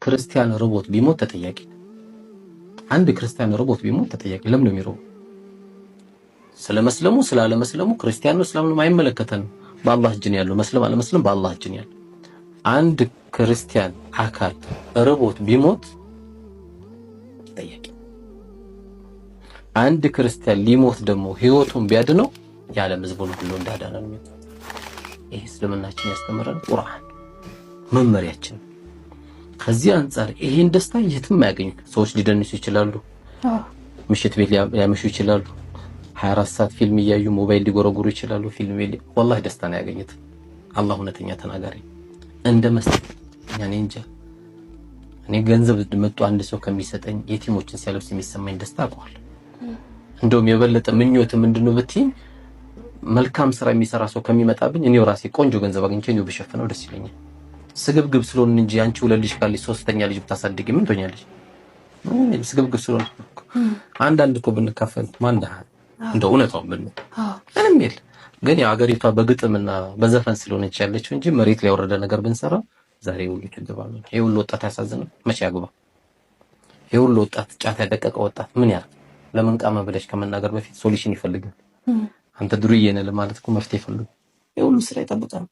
ክርስቲያን ርቦት ቢሞት ተጠያቂ። አንድ ክርስቲያን ርቦት ቢሞት ተጠያቂ። ለምን ነው የሚርበው? ስለ መስለሙ ስላለመስለሙ ክርስቲያን ነው እስላም ነው አይመለከተንም። በአላህ እጅ ነው ያለው። መስለም አለመስለም በአላህ እጅ ነው ያለው። አንድ ክርስቲያን አካል ርቦት ቢሞት ተጠያቂ። አንድ ክርስቲያን ሊሞት ደግሞ ህይወቱን ቢያድነው የዓለም ህዝቡን ሁሉ እንዳዳነ ነው። ይሄ እስልምናችን ያስተምረን ቁርአን መመሪያችን። ከዚህ አንጻር ይሄን ደስታ የትም አያገኙት። ሰዎች ሊደንሱ ይችላሉ፣ ምሽት ቤት ሊያመሹ ይችላሉ፣ 24 ሰዓት ፊልም እያዩ ሞባይል ሊጎረጉሩ ይችላሉ። ፊልም ወላሂ ደስታ ነው ያገኙት። አላህ እውነተኛ ተናጋሪ እንደ መስጠት እኔ እንጃ። እኔ ገንዘብ መጥቶ አንድ ሰው ከሚሰጠኝ የቲሞችን ሲያለብስ የሚሰማኝ ደስታ አውቀዋለሁ። እንደውም የበለጠ ምኞት ምንድነው ብትይኝ መልካም ስራ የሚሰራ ሰው ከሚመጣብኝ እኔው ራሴ ቆንጆ ገንዘብ አግኝቼ እኔው ብሸፍነው ደስ ይለኛል። ስግብግብ ስለሆንን እንጂ አንቺ ሁለት ልጅ ካለሽ ሶስተኛ ልጅ ብታሳድጊ ምን ትሆኛለሽ? ስግብግብ ስለሆንን አንዳንድ እኮ ብንካፈል ማን ደህና እንደው እውነታውን ብንል ምንም የለ። ግን ያው ሀገሪቷ በግጥምና በዘፈን ስለሆነች ያለችው እንጂ መሬት ላይ የወረደ ነገር ብንሰራ ዛሬ ሁሉ ችግር ባለ ይሄ ሁሉ ወጣት ያሳዝናል። መቼ ያግባ? ይሄ ሁሉ ወጣት ጫት ያደቀቀ ወጣት ምን ያርግ? ለምን ቃመ ብለሽ ከመናገር በፊት solution ይፈልጋል። አንተ ዱርዬ ነህ ለማለት እኮ መፍትሄ ይፈልጋል። ይሄ ሁሉ ስራ ይጠብቃል።